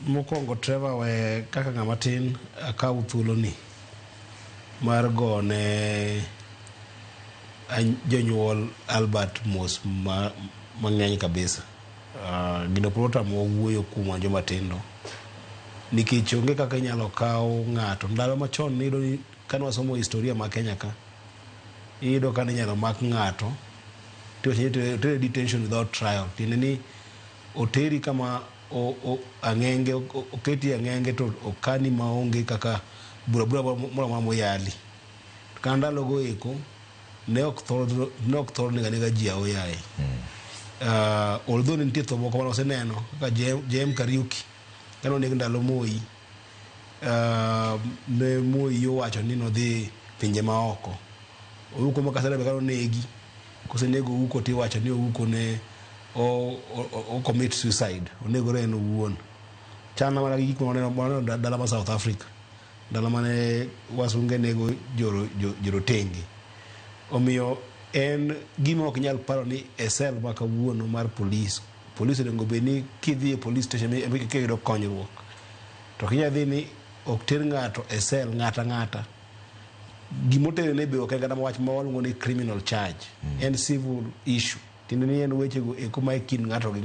Mokwongo Trevor, we kaka ng'ama tin akaw thuoloni mar gone jonyuol Albert mos mang'eny kabisa. Gino pod otamowa wuoyo kuom wan joma tindo nikech onge kaka inyalo kaw ng'ato. Ndalo machon niyudo ni kane wasomo historia ma Kenya ka, iyudo ka ninyalo mak ng'ato tiwacho ni otere detention without trial. Tiende ni oteri kama ang'enge oketi ang'enge to okani maonge kaka bura bura moro amora moyali. To kata ndalogo eko ne ok thor ne ok thor nego anega ji aoyaye. Although ne nitie tho moko mane waseneno kaka JM Kariuki kane oneg ndalo Moi, ne Moi owacho ni nodhi pinje maoko. Ouko ma Kasarani be kane onegi, kosenego Ouko tiwacho ni Ouko ne o commit suicide, onegore en owuon. Chana mana gi gik ma waneno dala ma South Africa, ndalo mane wasunge nego jorotenge. Omiyo en gima ok nyal paro ni e cell ma kawuono mar polis, polis onego bed ni kidhi e police station ema iyudo konyruok. To ok inyal dhi ni ok ter ng'ato e cell ng'ata ng'ata. Gimotere be ok en kata wach ma waluongo ni criminal charge. En civil issue. Tiende ni en wechego eko ma e kind ng'ato gi